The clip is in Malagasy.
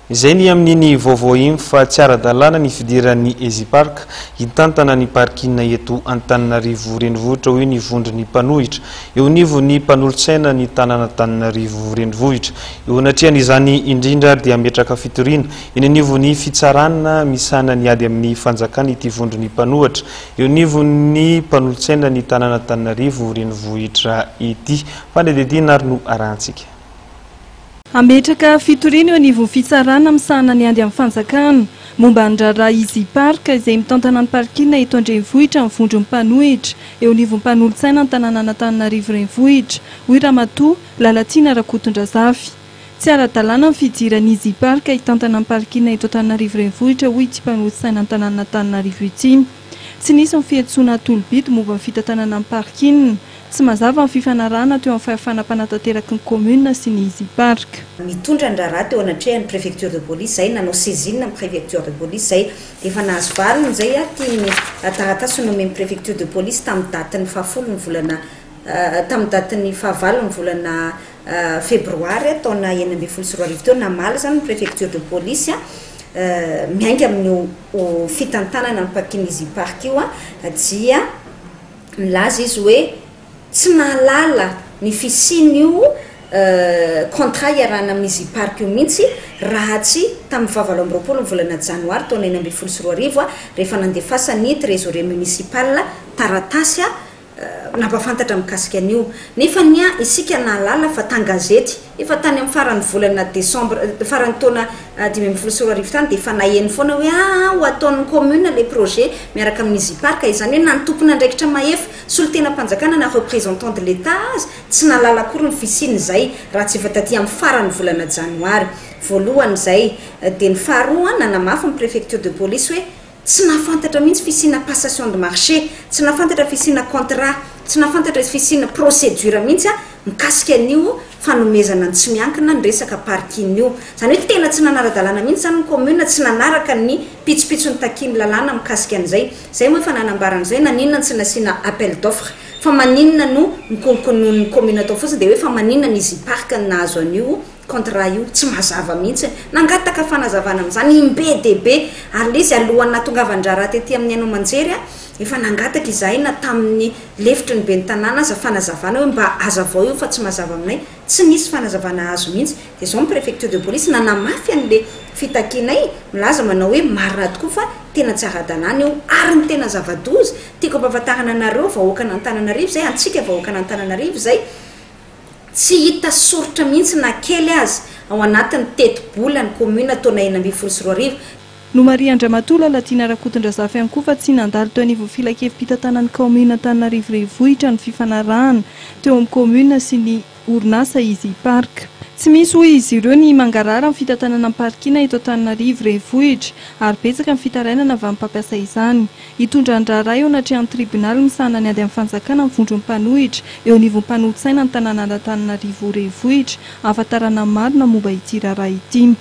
Izay ny amin'iny vaovao iny fa tsy ara-dalàna ny fidiran'ny Easy Park hitantana ny parking eto Antananarivo Renivohitra, hoy ny vondron'ny mpanohitra eo anivon'ny mpanolotsaina ny tanàn'Antananarivo Renivohitra. Eo anatrehan'izany indrindra ary dia hametraka fitoriana eny anivon'ny fitsarana misahana ny ady amin'ny fanjakana ity vondron'ny mpanohatra eo anivon'ny mpanolotsaina ny tanàn'Antananarivo Renivohitra ity. Fanadihadiana ary no arahantsika. Hametraka fitoriana eo anivon'ny fitsarana misahana ny ady amin'ny fanjakana momba ny raharaha Easy Park izay mitantana ny parking eto an-drenivohitra ny vondron'ny mpanohitra eo anivon'ny mpanolotsaina ny tanànan'Antananarivo Renivohitra, hoy Ramatoa Lalatiana Rakotondrazafy. Tsy ara-dalàna ny fidiran'ny Easy Park hitantana ny parking eto Antananarivo Renivohitra, hoy ity mpanolotsaina ny tanànan'Antananarivo ity. Tsy nisy ny fiantsoana tolo-bidy momba ny fitantanana ny parking. Tsy mazava ny fifanarahana teo amin'ny fahefana mpanatanteraky ny commune sy ny Easy Park. Nitondra ny raharaha teo anatrehan'ny préfecture de police izay, nanao saisine ny préfecture de police izay, dia efa nahazo valiny izay aty ny taratasy nomen'ny préfecture de police tamin'ny datin'ny fahafolo ny volana tamin'ny datin'ny fahavalo ny volana febroary taona 2016 teo. Namaly izany ny préfecture de police miainga amin'io fitantanana ny parking Easy Park io dia milaza izy hoe tsy nahalala ny fisian'io contrat iarahana amin'ny Easy Park io mihitsy raha tsy tamin'ny faha-28 ny volana janoary taona 2016, rehefa nandefasany trésorier municipal taratasy nampafantatra mikasika an'io. Nefa ny a isika nahalala fa tangazety efa tany amin'ny faran'ny volana décembre faran'ny taona 2015 tany, dia efa naheno foana hoe ho ataon'ny commune le projet miaraka amin'ny Easy Park. Izany hoe na ny tompon'andraikitra mahefa solontenam-panjakana na représentant de l'État azy tsy nahalala akory ny fisiany izay raha tsy efa taty amin'ny faran'ny volana janoary voalohany izay. Dia ny faharoa, nanamafy ny préfecture de police hoe tsy nahafantatra mihitsy fisiana passation de marché, tsy nahafantatra fisiana contrat, tsy nahafantatra fisiana procédure mihitsy mikasika an'io fanomezana ny tsy miankina ny resaka parking io. Zany hoe tena tsy nanara-dalàna mihitsy zany ny commune, tsy nanaraka ny pitsopitso ny takin'ny lalàna mikasika an'izay. Zay moa efa nanambaran'izay, naninona tsy nasiana appel d'offre, fa maninona no mikononkonon'ny commune atao fotsiny, dia hoe fa maninona ny Easy Park ny nahazo an'io contrat io? Tsy mazava mihitsy. Nangataka fanazavana amin'izany imbe dehibe ary le izy alohan'ny nahatongavan-draharaha tety amin'ny haino aman-jery efa nangataka izahay na tamin'ny lefitry ny ben'ny tanàna aza fanazavana hoe mba azavao io fa tsy mazava aminay. Tsy nisy fanazavana azo mihitsy. Dia izao ny préfecture de police nanamafy an'le fitakianay, milaza manao hoe marina tokoa fa tena tsy ara-dalàna io. Ary ny tena zava-doza tiako ampahafantarana anareo vahoakan'Antananarivo izay, antsika vahoakan'Antananarivo izay, tsy hita soritra mihitsy na kely aza ao anatin'ny tetibola ny commune taona 2016. Nomarihan-dRamatoa Lalatiana Rakotondrazafy ihany koa fa tsy nandalo teo anivon'ny filankevi-pitantanan'ny kaominina Antananarivo Renivohitra ny fifanarahana teo amin'ny kaominina sy ny orinasa Easy Park. Tsy misy hoy izy ireo ny mangarahara amin'ny fitantanana ny parking eto Antananarivo Renivohitra ary betsaka ny fitarainana avy amin'ny mpampiasa izany. Hitondra ny raharaha eo anatrehan'ny tribonaly misahana ny ady amin'ny fanjakana ny vondron'ny mpanohitra eo anivon'ny mpanolotsaina ny tanànan'Antananarivo Renivohitra hahafantarana ny marina momba ity raharaha ity.